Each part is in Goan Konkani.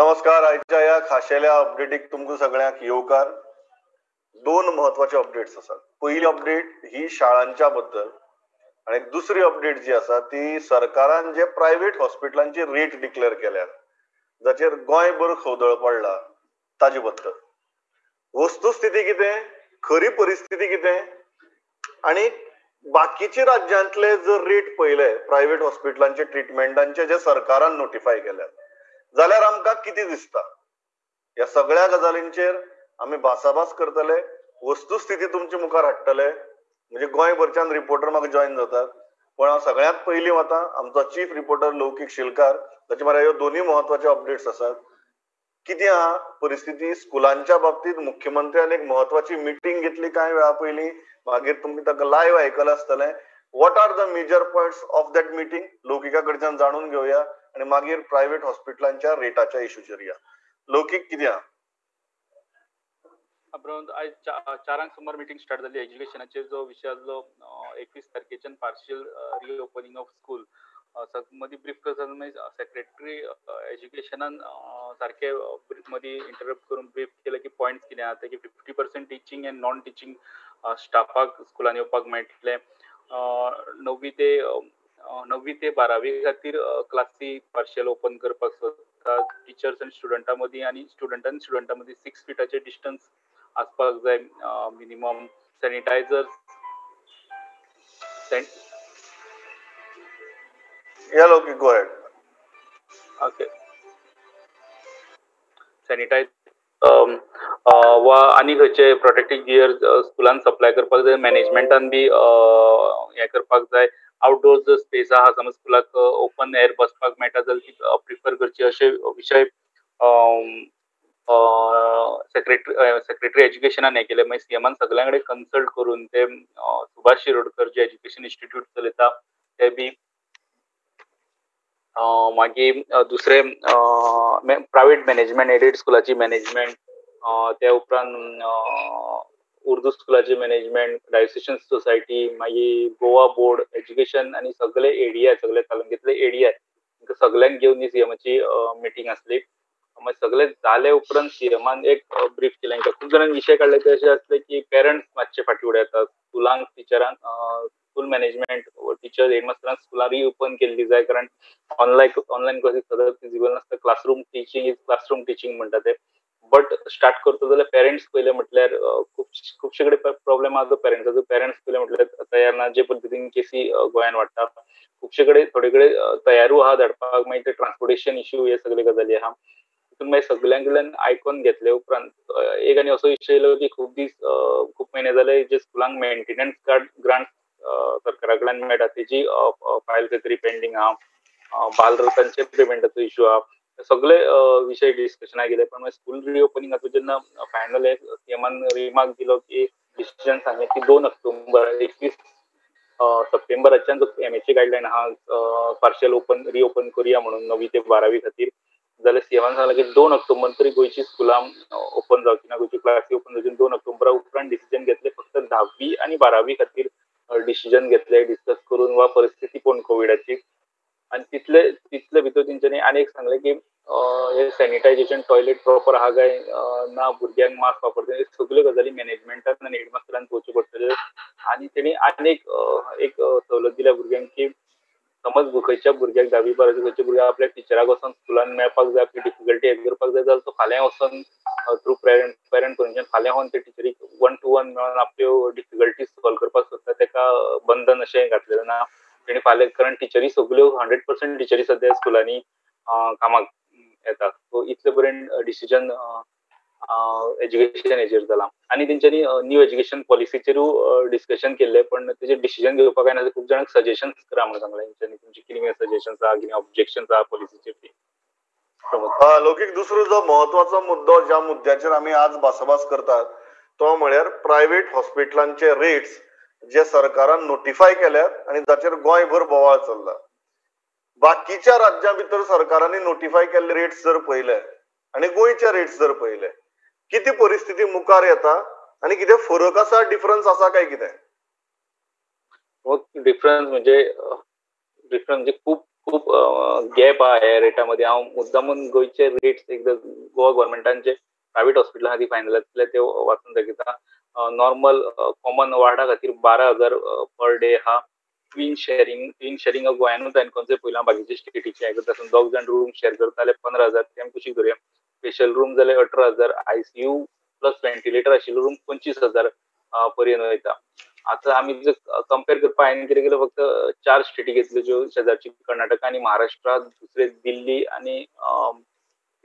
नमस्कार. आयच्या ह्या खाशेल्या अपडेटीक तुमकां सगळ्यांक येवकार. दोन महत्वाचे अपडेट्स आसात. पहिली अपडेट ही शाळांच्या बद्दल आणि दुसरी अपडेट जी आसा ती सरकारान जे प्रायव्हेट हॉस्पिटलांची रेट डिक्लेअर केल्या जाचेर गोंयभर खवदळ पडला ताजे बद्दल. वस्तुस्थिती कितें, खरी परिस्थिती कितें आनी बाकीचे राज्यांतले जर रेट पळयले प्रायव्हेट हॉस्पिटलांचे ट्रिटमेंटांचे जे सरकारान नोटिफाय केल्यात जाल्यार आमकां कितें दिसता, ह्या सगळ्या गजालींचेर आमी भासाभास करतले, वस्तुस्थिती तुमचे मुखार हाडटले. म्हणजे गोंयभरच्यान रिपोर्टर म्हाका जॉयन जातात, पण हांव सगळ्यांत पयलीं वता आमचो चीफ रिपोर्टर लौकीक शिलकार, ताचे म्हऱ्या ह्यो दोनूय म्हत्वाच्यो अपडेट्स आसात. कितें आहा परिस्थिती स्कुलांच्या बाबतींत? मुख्यमंत्र्यान एक म्हत्वाची मिटींग घेतली कांय वेळा पयलीं, मागीर तुमी ताका लायव्ह आयकलां आसतलें. What are the major points of that meeting Loukika कडच्यान जाणून घेवया आनी मागीर प्रायव्हेट हॉस्पिटलांच्या रेटाच्या इशूचेर या. लौकीक, कितें आहा? आयज 4 सुमार मिटींग स्टार्ट जाली एज्युकेशनाचेर. जो विशय आसलो 21 तारखेच्यान पार्शियल रिओपनिंग ऑफ स्कूल. मदीं ब्रीफ करतना मागीर सेक्रेटरी एज्युकेशनान सारकें मदीं इंटरप्ट करून ब्रीफ केलें की पॉयंट्स कितें आहा ते, की 50% टिचींग एंड नॉन टिचींग स्टाफाक स्कुलान येवपाक मेळटलें. 9वी ते 12वी खातीर क्लासी पार्शियल ओपन करपाक सोदता. टिचर्स आनी स्टुडंटां मदीं आनी स्टुडंट आनी स्टुडंटां मदीं 6 फिटाचें डिस्टन्स आसपाक जाय मिनिमम. सॅनिटायझर या Loukik, go ahead. Okay, sanitize वा आनी खंयचे प्रोटेक्टीव गियर स्कुलान सप्लाय करपाक जाय. मॅनेजमेंटान बी हें करपाक जाय. आउटडोर जर स्पेस आहा समज स्कुलाक ओपन एअर बसपाक मेळटा जाल्यार ती प्रिफर करची, अशे विशय सेक्रेटरी एज्युकेशनान हें केलें. मागीर सीएमान सगळ्यां कडेन कन्सल्ट करून ते सुभाष शिरोडकर जे एज्युकेशन इन्स्टिट्यूट चलयता ते बी, मागीर दुसरे प्रायवेट मॅनेजमेंट एडेड स्कुलाची मॅनेजमेंट, त्या उपरांत उर्दू स्कुलाची मॅनेजमेंट, डायोसिशन सोसायटी, मागीर गोवा बोर्ड एज्युकेशन आनी सगळे एडीआय, सगळे तालुक्यांतले एडीआय सगळ्यांक घेवन ही सीएमाची मिटींग आसली. मागीर सगळे जाले उपरांत सीएमान एक ब्रीफ केलें. खूब जाणांनी विशय काडले ते अशे आसले की पेरंट्स मातशे फाटीं उडयतात स्कुलांक, टिचरांक, स्कूल मॅनेजमेंट, टिचर हेडमास्टरांक स्कुलां रिओपन केल्ली जाय, कारण ऑनलायन क्लासीस सदांच फिजिबल नासता. Classroom teaching is classroom teaching म्हणटा ते, बट स्टार्ट करतो जाल्यार पेरंट्स पयले म्हटल्यार खुबशे कडेन प्रॉब्लेम आहा तो पेरंट्साचो. पेरंट्स पयले म्हटल्यार तयार ना, जे पद्दतीन केसी गोंयान वाडटा. खुबशे कडेन थोडे कडेन तयारूय आहा धाडपाक, मागीर ते ट्रान्सपोर्टेशन इश्यू हे सगळे गजाली आहा. तितून मागीर सगळ्यां कडल्यान आयकोन घेतले उपरांत एक आनी असो विशय येयलो की खूब दीस, खूब म्हयने जाले जे स्कुलांक मेंटेनन्स ग्रांट सरकारा कडल्यान मेळटा तेजी फायल खंय तरी पेंडींग आहा. बालरथांचे पेमेंटाचो इश्यू आहा. सगळे विशय डिस्कशनाक गेले. पण मागीर स्कूल रिओपनिंगाचो जेन्ना फायनल सीएमान रिमार्क दिलो की डिसिजन सांगलें की 2 ऑक्टोबर 21 सप्टेंबराच्यान जो एमएचए गायडलायन आहा पार्शियल ओपन रिओपन करुया म्हणून 9वी ते 12वी खातीर, जाल्यार सीएमान सांगलें की 2 ऑक्टोबर तरी गोंयची स्कुलां ओपन जावची ना, गोंयची क्लासी ओपन जावची. 2 ऑक्टोबरा उपरांत डिसिजन घेतले, फक्त 10वी आनी 12वी खातीर डिसिजन घेतले डिस्कस करून वा परिस्थिती पळोवन कोविडाची. आनी तितले भितर तेंच्यांनी आनी एक सांगलें की हे सॅनिटायझेशन टॉयलेट प्रॉपर आहा काय ना, भुरग्यांक मास्क वापरता, सगल्यो गजाली मॅनेजमेंटान आनी हेडमास्टरान पळोवच्यो पडटल्यो. आनी तेणी आनी एक सवलत दिल्या भुरग्यांक की समज खंयच्या भुरग्याक 10वी 12वी खंयच्या भुरग्याक आपल्या टिचराक वचोन स्कुलान मेळपाक जाय, आपली डिफिकल्टी हें करपाक जाय जाल्यार तो फाल्यां वचोन थ्रू पेरंट परमिशन फाल्यां वचोन ते टिचरीक 1 to 1 मेळोन आपल्यो डिफिकल्टी सॉल्व करपाक सोदता, तेका बंधन अशें घातलेलें ना तेणी फाल्यां. कारण टिचरी सगल्यो 100% टिचरी सद्या स्कुलांनी कामाक येता. सो इतले पर्यंत डिसिजन एज्युकेशन हेजेर जाला. आनी तेंच्यांनी न्यू एज्युकेशन पॉलिसीचेरूय डिस्कशन केल्लें, पण तेजेर डिसिजन घेवपाक काय ना, खूब जाणांक सजेशन्स करा म्हणून सांगलें तेंच्यांनी, तुमचे कितें सजेशन्स आहा, कितें ऑब्जेक्शन्स आहा पॉलिसीचेर ती. लौकीक, दुसरो जो म्हत्वाचो मुद्दो ज्या मुद्द्याचेर आमी आज भासाभास करतात तो म्हळ्यार प्रायव्हेट हॉस्पिटलांचे रेट्स जे सरकारान नोटिफाय केल्यात आनी जाचेर गोंयभर बोवाळ चल्ला. बाकीच्या राज्यां भितर सरकारांनी नोटिफाय केल्ले रेट्स जर पळयले आनी गोंयचे रेट्स जर पळयले, कितें परिस्थिती मुखार येता आनी कितें फरक आसा, डिफरन्स आसा काय कितें? डिफरन्स म्हणजे खूब खूप गॅप आहा ह्या रेटा मदीं. हांव मुद्दामून गोंयचे रेट्स एकदां गोवा गव्हर्मेंटान जे प्रायवेट हॉस्पिटलां खातीर फायनल जातले ते वाचून दाखयता. नॉर्मल कॉमन वार्डा खातीर 12,000 पर डे आहा. ट्विन शेरिंग गोंयानूच हांवें खंयचें पळयलां, बाकीचे स्टेटीचें हें करता आसतना 2 जाण रूम शेअर करता जाल्यार 15,000, ते आमी कुशीक धरुया. स्पेशल रूम जाल्यार 18,000, आयसीयू प्लस व्हेंटिलेटर आशिल्लो रूम 25,000 पर्यंत वयता. आतां आमी जर कंपेर करपाक हांवें कितें केलें, फक्त 4 स्टेटी घेतल्यो ज्यो शेजारची कर्नाटका आनी महाराष्ट्रा, दुसरे दिल्ली आनी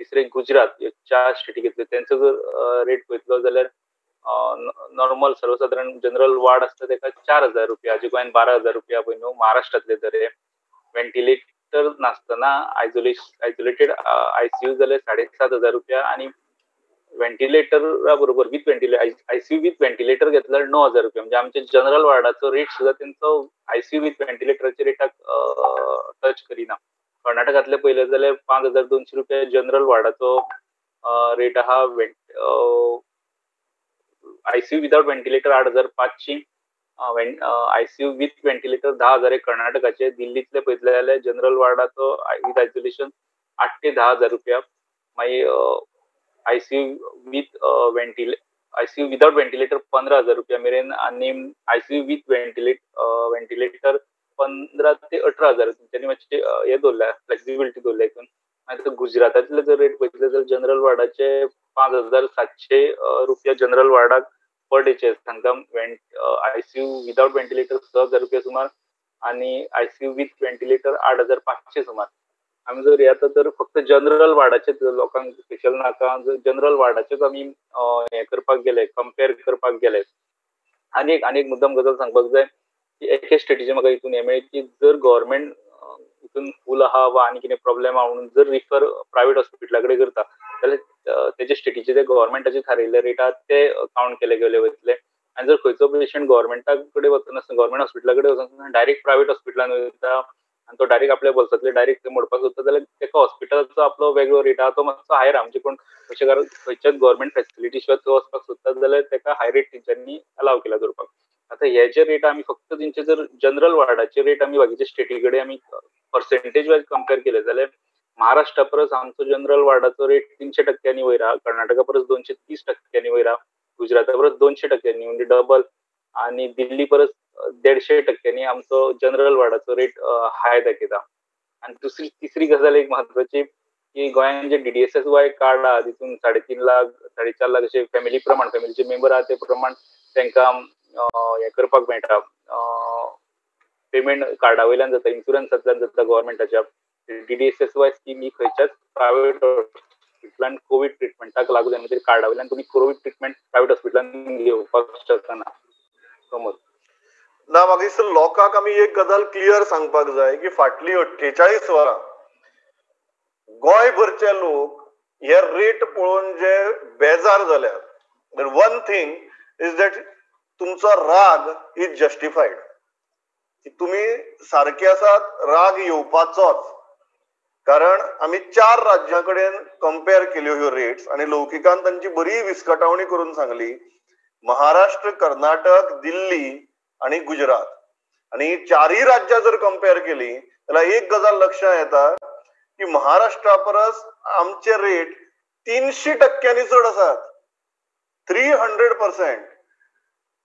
तिसरे गुजरात, ह्यो 4 स्टेटी घेतल्यो. तेंचो जर रेट पळयतलो जाल्यार नॉर्मल सर्वसाधारण जनरल वार्ड आसता तेका 4,000 रुपया, जे गोंयान 12,000 रुपया पळय न्हू महाराष्ट्रांतले तर हे. व्हेंटिलेटर नासतना आयसोलेटेड आयसीयू जाल्यार 7,500 रुपया आनी व्हेंटिलेटरा बरोबर विथ आयसीयू विथ व्हेंटिलेटर घेतल्यार 9,000 रुपया. म्हणजे आमचे जनरल वार्डाचो रेट सुद्दां तेंचो आयसीयू विथ व्हेंटिलेटराच्या रेटाक टच करिना. कर्नाटकांतले पळयले जाल्यार 5,200 रुपया जनरल वार्डाचो रेट आहा. ICU without ventilator 8,500, ICU with ventilator 10,000 कर्नाटकाचे. दिल्लींतले पळयतले जाल्यार जनरल वार्डाचो विथ आयसोलेशन 8 ते 10,000 रुपया. मागीर आयसीयू विदाउट व्हेंटिलेटर 15,000 रुपया मेरेन आनी आयसीयू विथ व्हेंटिलेटर 15 ते 18,000. तेंच्यांनी मातशें हें दवरल्या, फ्लेक्सिबिलिटी दवरल्या हितून. मागीर गुजरातांतले जर रेट पळयतले जाल्यार जनरल वार्डाचे 5,700 रुपया जनरल वार्डाक पर डेचे सांगता. आयसीयू विदाउट व्हेंटिलेटर 6,000 रुपया सुमार आनी आयसीयू विथ व्हेंटिलेटर 8,500 सुमार. आमी जर येता तर फक्त जनरल वार्डाचेच लोकांक स्पेशल नाका, जनरल वार्डाचेच आमी हें करपाक गेले, कंपेर करपाक गेले. आनी एक मुद्दम गजाल सांगपाक जाय की एके स्टेटीचे म्हाका हितून हें मेळ्ळें की जर गव्हर्मेंट हितून फूल आहा वा आनी कितें प्रॉब्लेम आहा म्हणून जर रिफर प्रायवेट हॉस्पिटला कडेन करता जाल्यार तेजे स्टेटीचे जे गव्हर्मेंटाचे थारयल्ले रेट आहा ते कावंट केले गेले वयतले. आनी जर खंयचो पेशंट गव्हर्मेंटा कडेन वचनासतना, गव्हर्मेंट हॉस्पिटला कडेन वचनासतना डायरेक्ट प्रायवेट हॉस्पिटलान वयता आनी तो डायरेक्ट आपल्या बोल्सांतले डायरेक्ट मोडपाक सोदता जाल्यार तेका हॉस्पिटलाचो आपलो वेगळो रेट आहा तो मातसो हायर आहा. म्हणजे कोण अशें कारण खंयच्याच गव्हर्मेंट फेसिलिटी शिवाय थंय वचपाक सोदता जाल्यार तेका हाय रेट तेंच्यांनी अलाव केला दवरपाक. आतां हे जे रेट आमी फक्त तेंचे जर जनरल वार्डाचे रेट आमी बाकीच्या स्टेटी कडेन आमी पर्सेंटेज वायज कंपेर केले जाल्यार महाराष्ट्रा परस आमचो जनरल वार्डाचो रेट 300% वयर आहा, कर्नाटका परस 230% वयर आहा, गुजराता परस 200% म्हणजे डबल, आनी दिल्ली परस 150% आमचो जनरल वार्डाचो रेट हाय दाखयता. आनी तिसरी गजाल एक म्हत्वाची की गोंयान जे DDSSY card आहा तितून 3.5 लाख 4.5 लाख अशे फॅमिली प्रमाण, फॅमिलीचे मेंबर आहा ते प्रमाण तांकां हें करपाक मेळटा, पेमेंट कार्डा वयल्यान जाता, इन्शुरन्सांतल्यान जाता गव्हर्मेंटाच्या. DDSSY scheme ही खंयच्याच प्रायवेट हॉस्पिटलान कोवीड ट्रिटमेंटाक लागू जायना, म्हणजे कार्डा वयल्यान तुमी कोवीड ट्रिटमेंट प्रायवेट हॉस्पिटलान घेवपाक शकना. समज ना, म्हाका दिसता लोकांक आमी एक गजाल क्लियर सांगपाक जाय की फाटली 48 वरां गोंयभरचे लोक हे रेट पळोवन जे बेजार जाल्यात. वन थिंग is that तुमचो राग is justified, तुमी सारके आसात, राग येवपाचोच. कारण आमी 4 राज्यां कडेन कंपेर केल्यो ह्यो रेट्स आनी लौकिकान तांची बरी विस्कटावणी करून सांगली, महाराष्ट्र, कर्नाटक, दिल्ली आनी गुजरात. आनी 4 राज्यां जर कंपेर केली जाल्यार एक गजाल लक्षांत येता की महाराष्ट्रा परस आमचे रेट 300% चड आसात, 300%.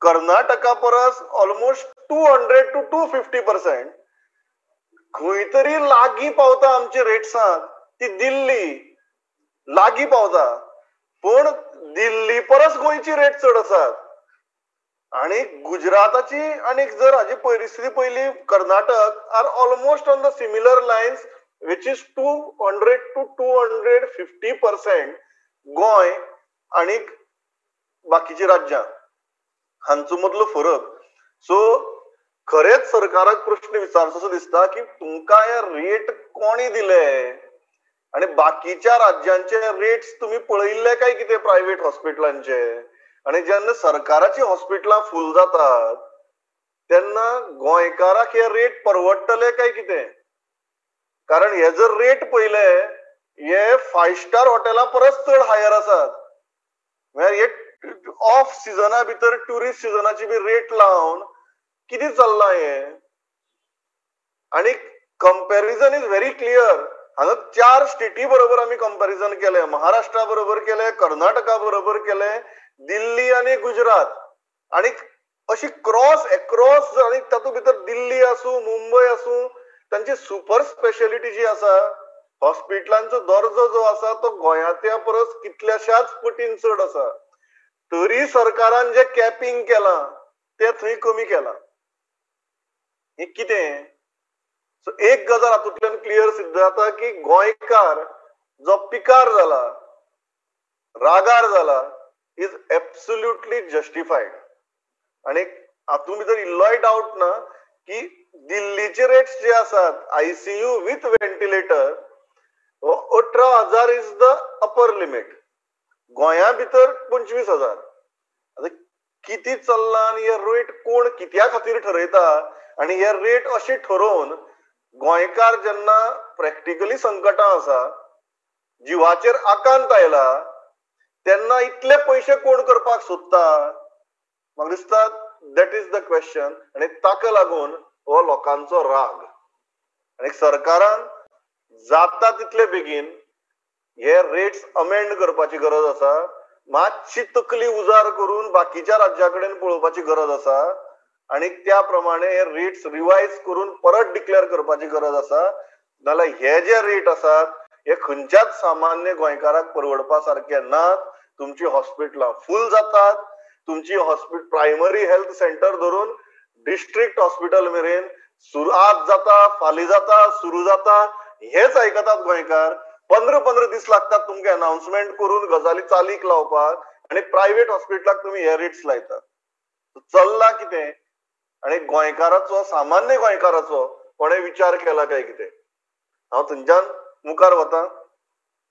कर्नाटका परस ऑलमोस्ट 200 to 250%. खंय तरी लागीं पावता आमचे रेट्सांक ती दिल्ली लागीं पावता, पूण दिल्ली परस गोंयची रेट चड आसात. आनी गुजराताची आनी जर हाजी परिस्थिती पयली, Karnataka are almost on the similar lines which is 200 to 250% Goa आनी बाकीची राज्यां हांचो मदलो फरक. सो खरेंच सरकाराक प्रश्न विचारचो असो दिसता की तुमकां हे रेट कोणी दिले आनी बाकीच्या राज्यांचे रेट्स तुमी पळयिल्ले काय कितें प्रायवेट हॉस्पिटलांचे? आनी जेन्ना सरकाराची हॉस्पिटलां फूल जातात तेन्ना गोंयकाराक हे रेट परवडटले काय कितें? कारण हे जर रेट पळयले हे 5 स्टार हॉटेला परस चड हायर आसात. म्हळ्यार हे ऑफ सिजना भितर ट्युरिस्ट सिजनाची बी रेट लावन कितें चल्लां हें? आनी Comparison is very clear. हांगा 4 स्टेटी बरोबर आमी कंपॅरिझन केलें, महाराष्ट्रा बरोबर केलें, कर्नाटका बरोबर केलें, दिल्ली आनी गुजरात, आनी अशी क्रॉस एक्रॉस, आनी तातूंत भितर दिल्ली आसूं मुंबय आसूं, तांची सुपर स्पेशलिटी जी आसा, हॉस्पिटलांचो दर्जो जो आसा तो गोंयांतल्या परस कितल्याशाच पटीन चड आसा. तरी सरकारान जे कॅपिंग केलां तें थंय कमी केलां. हें कितें? सो एक गजाल हातूंतल्यान क्लियर सिद्ध जाता की गोंयकार जो पिकार जाला, रागार जाला, is absolutely justified. आनी हातूंत भितर इल्लोय डावट ना की दिल्लीचे रेट्स जे आसात ICU with ventilator 18,000 is the upper limit, गोंया भितर 25,000. आतां कितें चल्लां आनी हे रेट कोण कित्या खातीर ठरयता, आनी हे रेट अशे ठरोवन गोंयकार जेन्ना प्रॅक्टिकली संकटां आसा, जिवाचेर आकांत आयला, तेन्ना इतले पयशे कोण करपाक सोदता? म्हाका दिसता that is the question. आनी ताका लागून हो लोकांचो राग. आनी सरकारान जाता तितले बेगीन हे रेट्स अमेंड करपाची गरज आसा. मातशी तकली उजार करून बाकीच्या राज्या कडेन पळोवपाची गरज आसा आनी त्या प्रमाणे हे रेट्स रिवायज करून परत डिक्लेअर करपाची गरज आसा. नाल्यार हे जे रेट आसात हे खंयच्याच सामान्य गोंयकाराक परवडपा सारके नात. तुमची हॉस्पिटलां फूल जातात, तुमची प्रायमरी हेल्थ सेंटर धरून डिस्ट्रिक्ट हॉस्पिटल मेरेन सुरू आज जाता, फाल्यां जाता, सुरू जाता, हेच आयकतात गोंयकार. 15-15 दीस लागतात तुमकां अनाउन्समेंट करून गजाली चालीक लावपाक, आनी प्रायव्हेट हॉस्पिटलाक तुमी हे रेट्स लायतात. चल्लां कितें? आनी गोंयकाराचो, सामान्य गोंयकाराचो कोणें विचार केला काय कितें? हांव थंयच्यान मुखार वता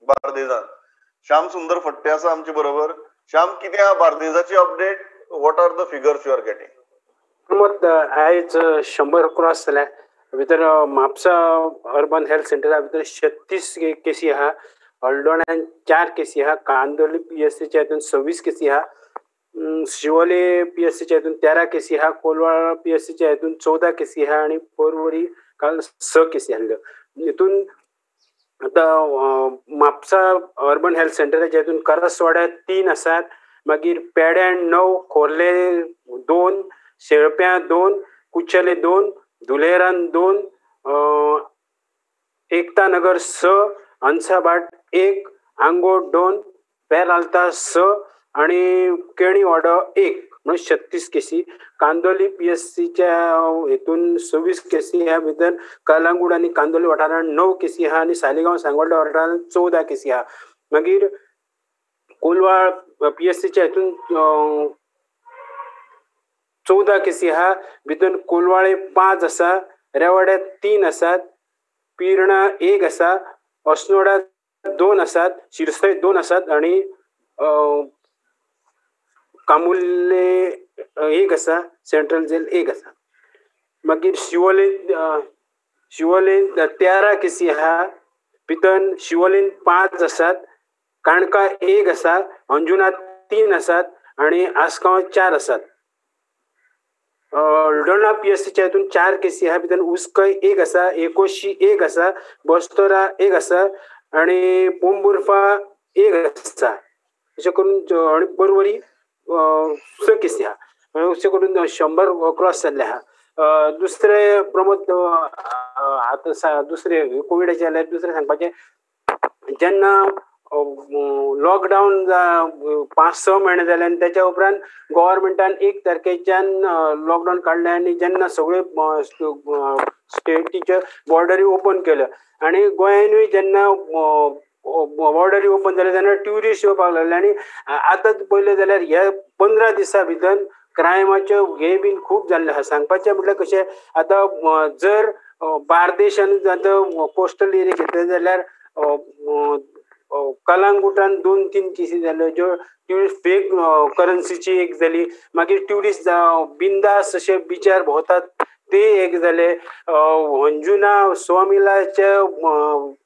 बार्देजान. श्याम सुंदर फट्टे आसा आमचे बरोबर. श्याम, कितें आहा बार्देजाची update? What are the figures you are getting? Pramod, आयज 100 क्रॉस जाल्या. भितर म्हापसा अर्बन हेल्थ सेंटरा भितर 36 केसी आहा, हळदोण्यान 4 केसी आहा, कांदोली पीएससीच्या हितून 26 केसी आहा, शिवोले पीएससीच्या हितून 13 केसी आहा, कोलवाळ पीएससीच्या हितून 14 केसी आहा आनी पोरवरी काल 6 केसी आहल्यो. हितून आतां म्हापसा अर्बन हेल्थ सेंटराच्या हितून करसवाड्या 3 आसात, मागीर पेड्यान 9, खोर्ले 2, शेळप्यां 2, कुचेले 2, धुलेरान 2, एकता नगर 6, हंसाभाट 1, आंगोट 2, पेराल्ता 6 आनी केणीवाडो 1, म्हणून 36 केसी. कांदोली पीएससीच्या हेतून 26 केसी ह्या भितर कलांगूट आनी कांदोली वाठारांत 9 केसी आहा आनी सालिगांव सांगोल्डा वाठारांत 14 केसी आहा. मागीर कोलवाळ पीएससीच्या हेतून 14 केसी आहा, भितर कोलवाळे 5 आसा, रेवाड्या 3 आसात, पिर्णा 1 आसा, अस्नोडा 2 आसात, शिरसय 2 आसात आनी कामुल्ले 1 आसा, सेंट्रल जेल 1 आसा. मागीर शिवोले 13 केसी आहा, भितर शिवोलेन 5 आसात, काणका 1 आसा, अंजुना 3 आसात आनी आसगांव 4 आसात. हळदोणा पीएससीच्या हितून 4 केसी आहा, भितर उसकय 1 आसा, एकोशी 1 आसा, बस्तोरा 1 आसा आनी पोंबुर्फा 1 आसा. अशें करून आनी पर्वरी 6 केसी आहा. अशें करून 100 क्रॉस जाल्ले आहा. दुसरे प्रमोद, आतां दुसरे कोविडाचे जाल्यार दुसरें सांगपाचें, जेन्ना लॉकडावन 5-6 म्हयने जाले आनी तेच्या उपरांत गव्हर्मेंटान 1 तारखेच्यान लॉकडावन काडलें आनी जेन्ना सगळ्यो स्टेटीच्यो बॉर्डरी ओपन केल्यो आनी गोंयानूय जेन्ना बॉर्डरी ओपन जाल्यो तेन्ना ट्युरिस्ट येवपाक लागले. आनी आतां पळयलें जाल्यार ह्या 15 दिसां भितर क्रायमाच्यो हे बीन खूब जाल्ले आहा. सांगपाचें म्हटल्यार कशें, आतां जर बार्देशान आतां कोस्टल एरिया घेतले जाल्यार कलांगुटान 2-3 केसी जाल्यो, ज्यो ट्युरिस्ट फेक करन्सीची एक जाली, मागीर ट्युरिस्ट बिंदास अशे बिचार भोंवतात ते एक जाले, अंजुना सोमिलाच्या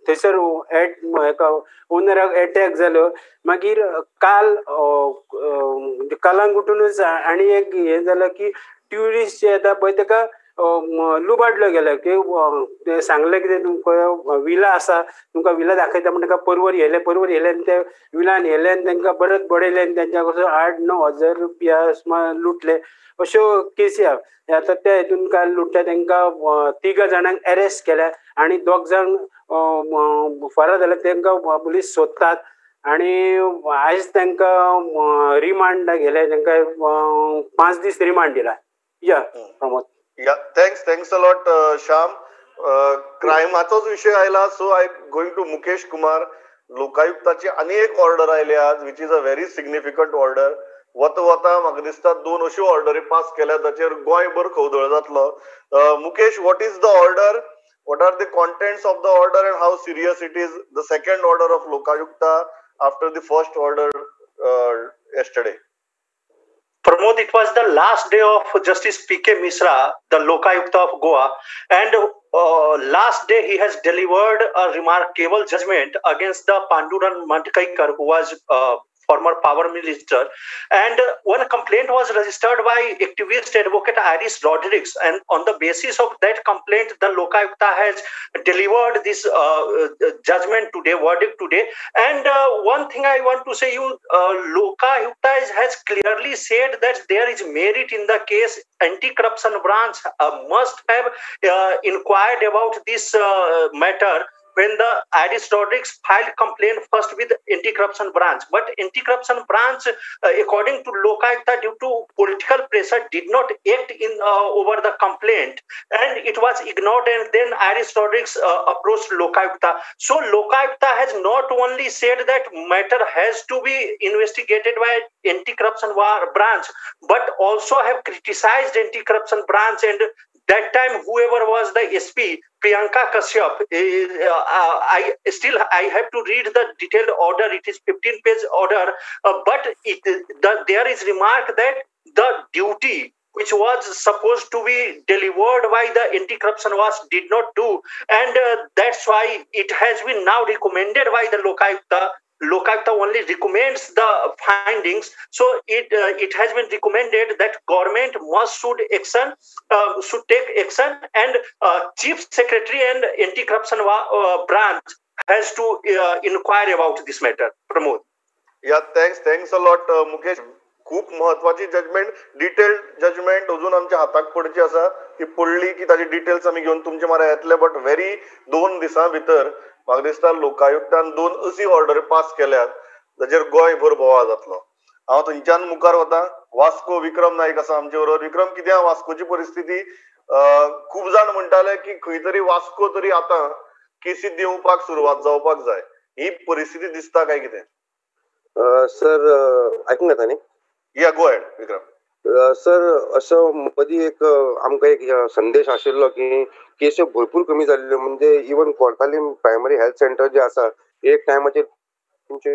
थंयसर हेका ओनराक एटॅक जालो. मागीर काल कलांगुटूनच आनी एक हें जालें की ट्युरिस्ट जे येता पळय तेका लुबाडलो गेले की सांगले कितें तुमकां विला आसा, तुमकां विला दाखयता म्हण तांकां परवर येयले, परवर येयले आनी ते विलान येयले आनी तांकां बरेच बडयले आनी तेंच्या कडसून 8-9 हजार रुपया सुमार लुटले. अश्यो केसी आहा. आतां त्या हितून काल लुटले तांकां 3 जाणांक एरेस्ट केल्या आनी 2 जाण फरार जाले, तांकां पुलीस सोदतात आनी आयज तांकां रिमांड घेले, तांकां 5 दीस रिमांड दिला. या Pramod. Yeah, thanks, thanks a lot Shyam. क्रायमाचोच विशय आयला, so I going to Mukesh Kumar. लोकायुक्ताची आनी एक ऑर्डर आयली आज, which is a very significant order. वता वता म्हाका दिसता 2 अश्यो ऑर्डरी पास केल्या ताचेर गोंयभर खवदळ जातलो. Mukesh, what is the order, what are the contents of the order and how serious it is, the second order of Lokayukta after the first order yesterday? Pramod, it was the last day of Justice P.K. Mishra, the Lokayukta of Goa, and last day he has delivered a remarkable judgment against the Pandurang Madkaikar, who was former power minister. And one complaint was registered by activist advocate Iris Rodriguez, and on the basis of that complaint, the Lokayukta has delivered this judgment today, verdict today. And one thing I want to say you, Lokayukta has clearly said that there is merit in the case. Anti-corruption branch must have inquired about this matter when the Iris Rodriguez filed complaint first with anti-corruption branch. But anti-corruption branch, according to Lokayukta, due to political pressure, did not act in over the complaint, and it was ignored. And then Iris Rodriguez approached Lokayukta. So Lokayukta has not only said that matter has to be investigated by anti-corruption branch, but also have criticized anti-corruption branch. And that time, whoever was the SP, Priyanka Kashyap, I have to read the detailed order. It is 15-page order, but there is remark that the duty which was supposed to be delivered by the anti-corruption was did not do, and that's why it has been now recommended by the Lokayukta. Lokayukta only recommends the findings, so it has been recommended that government must should take action, and Chief Secretary and Anti-Corruption branch has to inquire about this matter. Pramod. Yeah, thanks a lot, Mukesh. खूप महत्वाची जजमेंट, डिटेल्ड जजमेंट अजून आमच्या हाताक पडची आसा, ती पडली की ताची डिटेल्स आमी घेवन तुमचे मारा येतले. बट व्हेरी 2 दिसां भितर म्हाका दिसता लोकायुक्तान 2 अशी ऑर्डर पास केल्यात जाचेर गोंयभर बोवाळ जातलो. हांव थंयच्यान मुखार वता. वास्को विक्रम नायक आसा आमचे बरोबर. विक्रम, कितें वास्कोची परिस्थिती? खूब जाण म्हणटाले की खंय तरी वास्को तरी आतां केसी दिवपाक सुरवात जावपाक जाय, ही परिस्थिती दिसता काय कितें? सर आयकूंक येता न्ही? Yeah, go ahead Vikram. Sir, असो मदीं एक आमकां एक संदेश आशिल्लो की केसी भरपूर कमी जाल्ल्यो, म्हणजे even Cortalim primary health centre जे आसा एक टायमाचेर तुमचे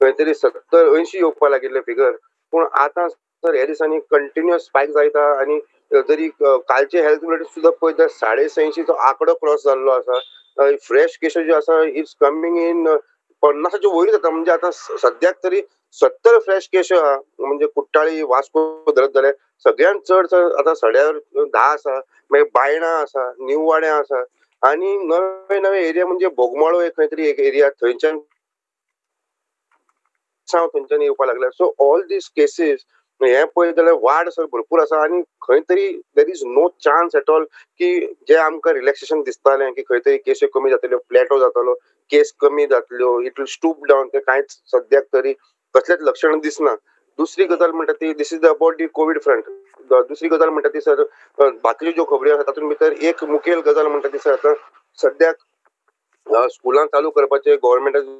खंय तरी 70-80 येवपाक लागिल्ले फिगर, पूण आतां सर ह्या दिसांनी कंटिन्युअस स्पायक जायता आनी जरी कालचे हेल्थ बुलेटीन सुद्दां पळयत जाल्यार 650 आंकडो क्रॉस जाल्लो आसा. फ्रेश केसी ज्यो आसा it's coming in 50 वयर जाता, म्हणजे आतां सद्याक तरी 70 फ्रेश केशी आहा. म्हणजे कुट्टाळी वास्को धरत जाल्यार सगळ्यांत चड सर आतां सड्यार 10 आसा, मागीर बायणा आसा, न्यू वाड्यां आसा, आनी नवे नवे एरिया म्हणजे बोगमाळो एक खंय तरी एक एरिया थंयच्यान थंयच्यान येवपाक लागल्या. सो ऑल these cases हे पळयत जाल्यार वाड सर भरपूर आसा आनी खंय तरी there is no chance at all की जे आमकां रिलॅक्सेशन दिसतालें की खंय तरी केसी कमी जातल्यो, प्लॅटो जातलो, केस कमी जातल्यो, it will stoop down, ते कांयच सद्याक तरी कसलेच लक्षण दिसना. दुसरी गजाल म्हणटा ती this is about the COVID front. दुसरी गजाल म्हणटा ती सर बाकीच्यो ज्यो खबरी आसा तातूंत भितर एक मुखेल गजाल म्हणटा ती सर आतां सद्याक स्कुलां चालू करपाचे गव्हर्मेंटान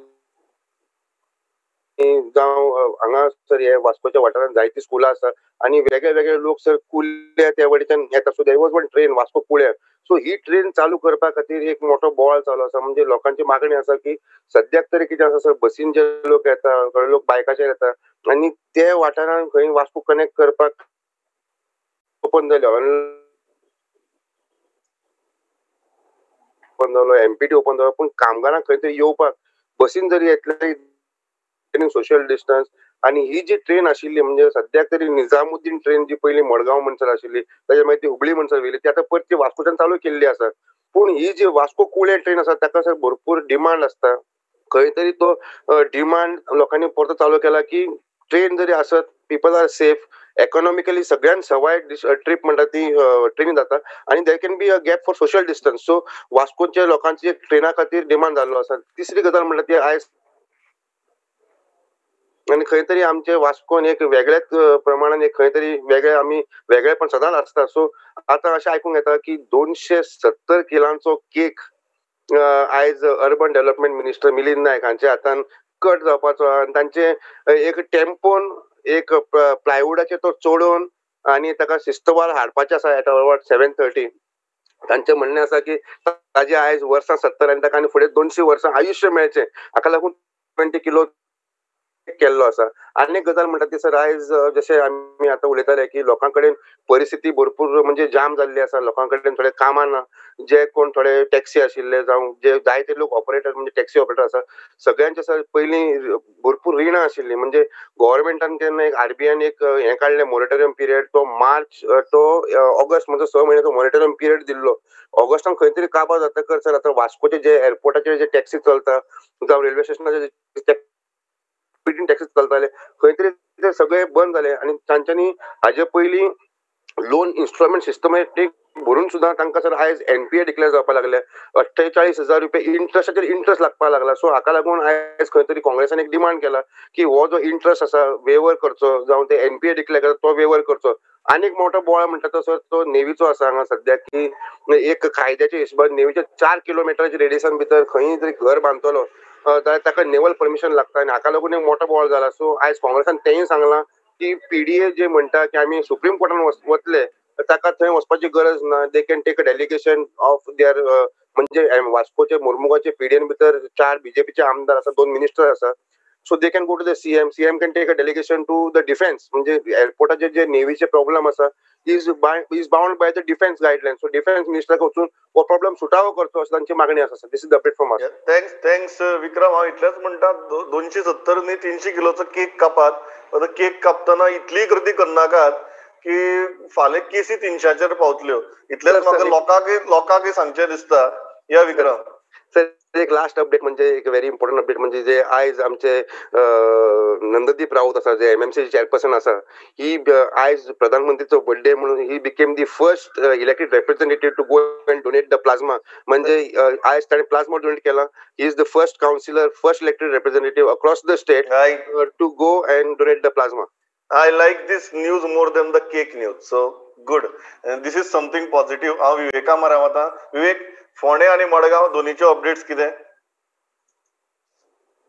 जावं हांगा सर हे वास्कोच्या वाठारांत जायतीं स्कुलां आसा आनी वेगळे वेगळे लोक सर कुल्या त्या वटेच्यान येता. So there was one train Vasco Kulem, so he train चालू करपा खातीर एक मोठो बोवाळ चालू आसा. म्हणजे लोकांची मागणी आसा की सद्याक तरी कितें आसा सर बसीन जे लोक येता, थोडे लोक बायकाचेर येता आनी ते वाठारान खंय वास्को कनेक्ट करपाक ओपन जाले, ओपन जालो, एमपीटी ओपन जालो, पूण कामगारांक खंय तरी येवपाक बसीन जरी येतले सोशल डिस्टन्स आनी ही जी ट्रेन आशिल्ली म्हणजे सद्याक तरी निजामुद्दीन ट्रेन जी पयलीं मडगांव म्हणसर आशिल्ली, ताजे मागीर ती हुबळी म्हणसर व्हेली, ती आतां परती वास्कोच्यान चालू केल्ली आसा. पूण ही जी वास्को कुळे ट्रेन आसा ताका सर भरपूर डिमांड आसता. खंय तरी तो डिमांड लोकांनी परतो चालू केला की ट्रेन जरी आसत पिपल are safe, economically सगळ्यांत सवाय ट्रीप म्हणटा ती ट्रेनी जाता आनी there can be a gap for social distance. So वास्कोच्या लोकांची ट्रेना खातीर डिमांड जाल्लो आसा. तिसरी गजाल म्हणटा ती आयज आनी खंय तरी आमचे वास्कोन एक वेगळ्याच प्रमाणान एक खंय तरी वेगळे आमी वेगळेपण सदांच आसता. सो आतां अशें आयकूंक येता की 270 किलांचो केक आयज urban development minister Milind Naik हांच्या हातान कट जावपाचो आनी तांचे एक टेम्पोन एक प्लायवुडाचेर तो चडोवन आनी ताका शिस्तवार हाडपाचें आसा एट अबावट 7:30. तांचें म्हणणें आसा की ताजे आयज वर्सां 70 आनी ताका आनी फुडें 200 वर्सां आयुश्य मेळचें, हाका लागून 20 किलो केल्लो आसा. आनी एक गजाल म्हणटा ती सर आयज जशें आमी आतां उलयताले की लोकां कडेन परिस्थिती भरपूर म्हणजे जाम जाल्ली आसा, लोकां कडेन थोडे कामां ना, जे कोण थोडे टॅक्सी आशिल्ले जावं जे जायते लोक ऑपरेटर म्हणजे टॅक्सी ऑपरेटर आसा, सगळ्यांचे सर पयलीं भरपूर रिणां आशिल्लीं. म्हणजे गव्हर्मेंटान केन्ना एक आरबीआयन एक हें काडलें मोरेटोरियम पिरियड, तो मार्च तो ऑगस्ट म्हणजे 6 म्हयन्याचो मोरेटोरियम पिरियड दिल्लो. ऑगस्टान खंय तरी काबार जातकर सर आतां वास्कोचे जे एअरपोर्टाचेर जे टॅक्सी चलता जावं रेल्वे स्टेशनाचे टॅक्सी चलताले खंय तरी ते सगळे बंद जाले आनी तांच्यांनी हाजे पयलीं लोन इन्स्टॉलमेंट सिस्टमॅटीक भरून सुद्दां तांकां सर आयज एनपीए डिक्लेअर जावपाक लागले, 48,000 रुपया इंट्रस्टाचेर इंट्रस्ट लागपाक लागला. सो हाका लागून आयज खंय तरी काँग्रेसान एक डिमांड केला की हो जो इंट्रस्ट आसा वेवर करचो, जावं ते एनपीए डिक्लेअर करचो तो वेवर करचो. आनी एक मोठो बोवाळ म्हणटा तो सर तो नेवीचो आसा हांगा सद्याक की एक कायद्याच्या हिशोबान नेवीच्या 4 किलोमिटराच्या रेडियसान भितर खंय तरी घर बांदतलो जाल्यार ताका नेवल परमिशन लागता आनी हाका लागून एक मोठो बोवाळ जाला. सो आयज काँग्रेसान तेंय सांगलां की पीडीए जे म्हणटा की आमी सुप्रीम कोर्टान वतले ताका थंय वचपाची गरज ना, they can take a delegation of their म्हणजे वास्कोचे मोर्मुगाचे पीडीएन भितर 4 बीजेपीचे आमदार आसा, 2 मिनिस्टर आसा, so they can go to the CM, CM can take a delegation to the defence. म्हणजे एअरपोर्टाचे जे नेवीचे प्रॉब्लम आसा is bound by the defence guideline. So defence मिनिस्टराक वचून हो प्रॉब्लम सुटावो करचो अशी तांची मागणी आसा. This is the update from us. Thanks thanks Vikram. हांव इतलेंच म्हणटा 270 न्ही 300 किलोचो केक कापात, आतां केक कापतना इतली गर्दी करनाकात की फाल्यां केसी 300चेर पावतल्यो. इतलेंच म्हाका लोकांकय सांगचें दिसता. या विक्रम सर एक लास्ट अपडेट म्हणजे एक व्हेरी इम्पॉर्टंट अपडेट म्हणजे जे आयज आमचे नंददीप राऊत आसा जे एमएमसी चेअरपर्सन आसा, ही आयज प्रधानमंत्रीचो बर्थडे म्हणून he became the first elected representative to go and donate the plasma. म्हणजे आयज ताणें प्लाझ्मा डोनेट केला. He is the first councillor, first elected representative across the state to go and donate the plasma. I like this news more than the cake news. So good. And this is something positive. हांव विवेका मारा वता. विवेक, फोंडे आनी मडगांव दोनीचे अपडेट्स कितें?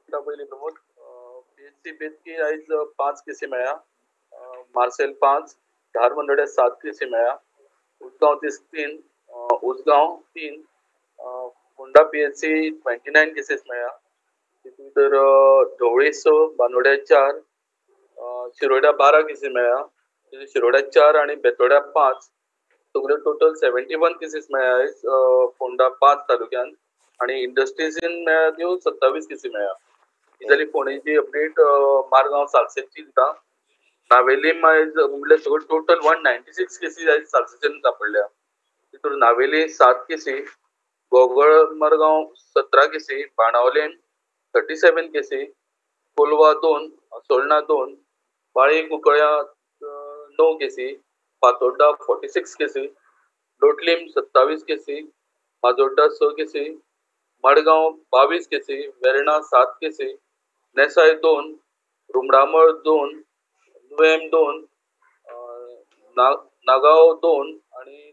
पयलीं प्रमोद, पीएचसी बेतकी आयज 5 केसी मेळ्ळ्या, मार्सेल 5, धारबंदोड्या 7 केसी मेळ्ळ्या, उजगांव 3, उजगांव 3, फोंडा पीएचसी 29 केसीस मेळ्ळ्या, तितून भितर ढवळी 6, बांदोड्या 4, शिरोड्या 12 केसी मेळ्ळ्या, शिरोड्या 4 आनी बेतोड्या 5, सगळ्यो टोटल 71 केसीस मेळ्ळ्या आयज फोंडा 5 तालुक्यान आनी इंडस्ट्रीजीन मेळ्ळ्या त्यो 27 केसी मेळ्ळ्या. ही जाली फोंडेची अपडेट. मारगांव सालसेची दिता. नावेलीम आयज म्हणल्यार सगळ्यो टोटल 196 केसीस आयज सालसेच्यान सापडल्या. तितून नावेली 7 केसी, गोगळ मरगांव 17 केसी, बाणावलेम 37 केसी, कोलवा 2, असोळणा 2, बाळी कुंकळ्या 9 केसी, फातोड्डा 46 केसी, लोटलीम 27 केसी, माजोड्डा 6 केसी, मडगांव 22 केसी, वेर्णा 7 केसी, नेसाय 2, रुमडामळ 2, नुवेम 2, नागांव 2 आनी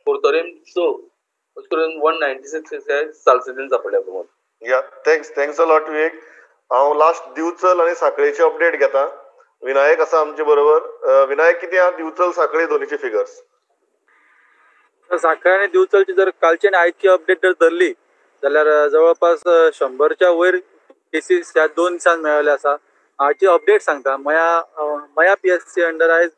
कुर्तोरेम 6, अशें करून 196 केसी आयज सालसेतीन सापडल्या. Pramod, yeah thanks thanks a lot Vivek. हांव लास्ट दिवचल आनी साखळेची अपडेट घेता. विनायक आसा आमचे बरोबर. विनायक, कितें आहा दिवचल साखळी दोनीचे फिगर्स? साखळी आनी दिवचलची जर कालची आनी आयची अपडेट जर धरली जाल्यार जवळपास 100च्या वयर केसीस ह्या 2 दिसान मेळिल्ले आसा. हाची अपडेट सांगता. मया पीएचसी अंडर आयज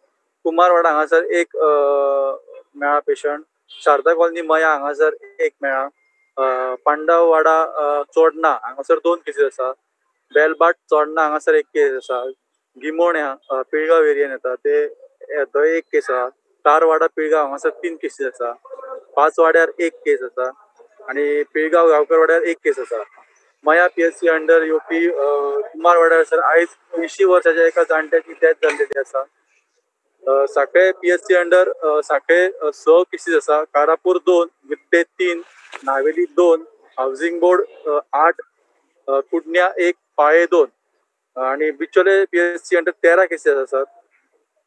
कुमारवाडा हांगासर एक मेळ्ळा पेशंट, शारदा कॉलनी मया हांगासर एक मेळ्ळा, पांडववाडा चोडणा हांगासर 2 केसीस आसा, बेलबाट चोडणा हांगासर 1 केस आसा, गिमोण्या पिळगांव एरियान येता ते थंय 1 केस आसा. कारवाडा पिळगांव हांगासर 3 केसीस आसा. पांचवाड्यार 1 केस आसा आनी पिळगांव गांवकरवाड्यार 1 केस आसा. मया पीएचसी अंडर येवपी कुमारवाड्यार सर आयज 80 वर्साच्या एका जाणट्याची डेथ जाल्लेली आसा. साखळे पीएचसी अंडर साखळे 6 केसीस आसा. कारापूर 2, गिड्डे 3, नावेली 2, हावसिंग बोर्ड 8, कुडण्या 1, पाळे 2 आनी बिचोले पीएचसी अंडर 13 केसीस आसात.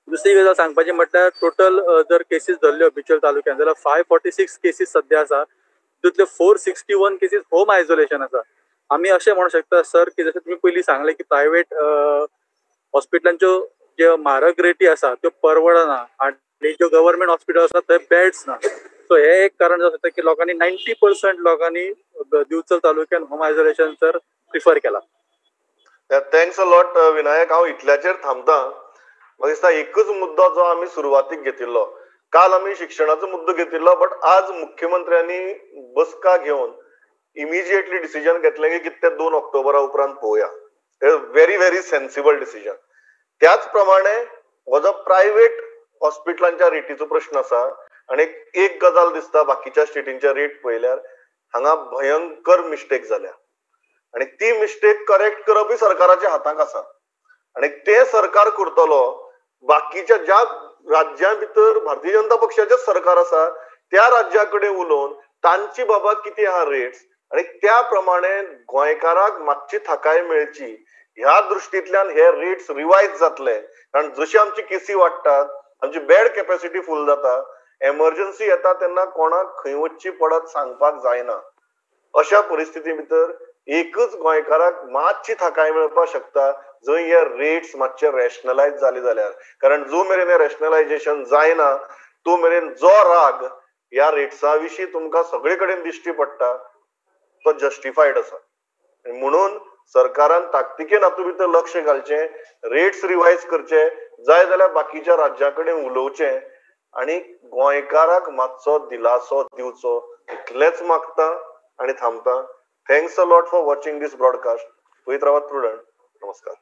दुसरी गजाल सांगपाची म्हटल्यार टोटल जर केसीस धरल्यो बिचोले तालुक्यान जाल्यार 546 केसीस सद्या आसा. तितूंतल्यो 461 केसीस होम आयसोलेशन आसा. आमी अशें म्हणू शकता सर की जशें तुमी पयलीं सांगलें की प्रायवेट हॉस्पिटलांच्यो ज्यो म्हारग रेटी आसा त्यो परवडना आनी ज्यो गव्हर्मेंट हॉस्पिटल आसा थंय बेड्स ना. सो हे एक कारण जावं शकता की लोकांनी 90% लोकांनी दिवचल तालुक्यान होम आयसोलेशन सर प्रिफर केला. Thanks a lot Vinayak. हांव इतल्याचेर थांबता. म्हाका दिसता एकूच मुद्दो जो आमी सुरवातीक घेतिल्लो, काल आमी शिक्षणाचो मुद्दो घेतिल्लो, बट आज मुख्यमंत्र्यांनी बसका घेवन इमिजिएटली डिसिजन घेतलें की कितें 2 ऑक्टोबरा उपरांत पळोवया. Very very sensible decision. त्याच प्रमाणे हो जो प्रायव्हेट हॉस्पिटलांच्या रेटीचो प्रश्न आसा आनी एक गजाल दिसता बाकीच्या स्टेटींच्या रेट पळयल्यार हांगा भयंकर मिस्टेक जाल्या आनी ती मिस्टेक करेक्ट करपूय सरकाराच्या हातांत आसा आनी ते सरकार करतलो. बाकीच्या ज्या राज्यां भितर भारतीय जनता पक्षाचें सरकार आसा त्या राज्या कडेन उलोवन तांची बाबा कितें आहा रेट्स आनी त्या प्रमाणे गोंयकाराक मातशी थाकाय मेळची ह्या दृश्टींतल्यान हे रेट्स रिवायज जातले. कारण जशी आमची केसी वाडटात, आमची बेड कॅपॅसिटी फूल जाता, एमर्जन्सी येता तेन्ना कोणाक खंय वचची पडत सांगपाक जायना. अशा परिस्थिती भितर एकच गोंयकाराक मातशी थाकाय मेळपाक शकता जंय हे रेट्स मातशे रॅशनलायज जाले जाल्यार. कारण जो मेरेन हे रॅशनलायजेशन जायना तो मेरेन जो राग ह्या रेट्सा विशीं तुमकां सगळे कडेन दिश्टी पडटा तो जस्टिफायड आसा. म्हणून सरकारान ताकतिकेन हातूंत भितर लक्ष घालचें, रेट्स रिवायज करचे, जाय जाल्यार बाकीच्या राज्यां कडेन उलोवचें आनी गोंयकाराक मातसो दिलासो दिवचो. इतलेंच मागता आनी थांबता. Thanks a lot for watching this broadcast. पळयत रावात प्रुडंट. नमस्कार.